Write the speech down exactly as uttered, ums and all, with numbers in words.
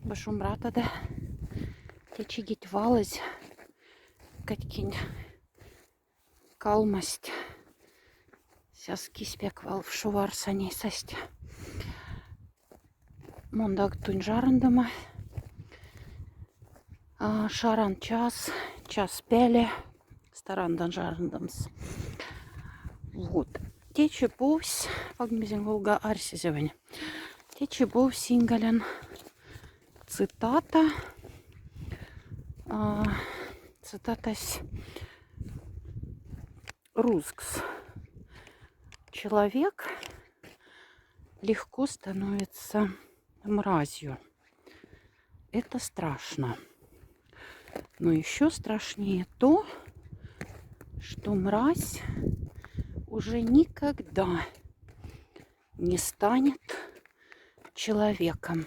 Башум рата да. Течи гить валазь. Катькинь калмасть. Сяс кис пек вал в шувар саней састь. Мон даг тунь жарандома. А, шаран час, час пяле. Старандан жарандомс. Вот. Течи повсь, пагмизен волга арсезевень. Течи повсь ингален цитата. А, цитатась рузкс. Человек легко становится мразью. Это страшно. Но еще страшнее то, что мразь уже никогда не станет человеком.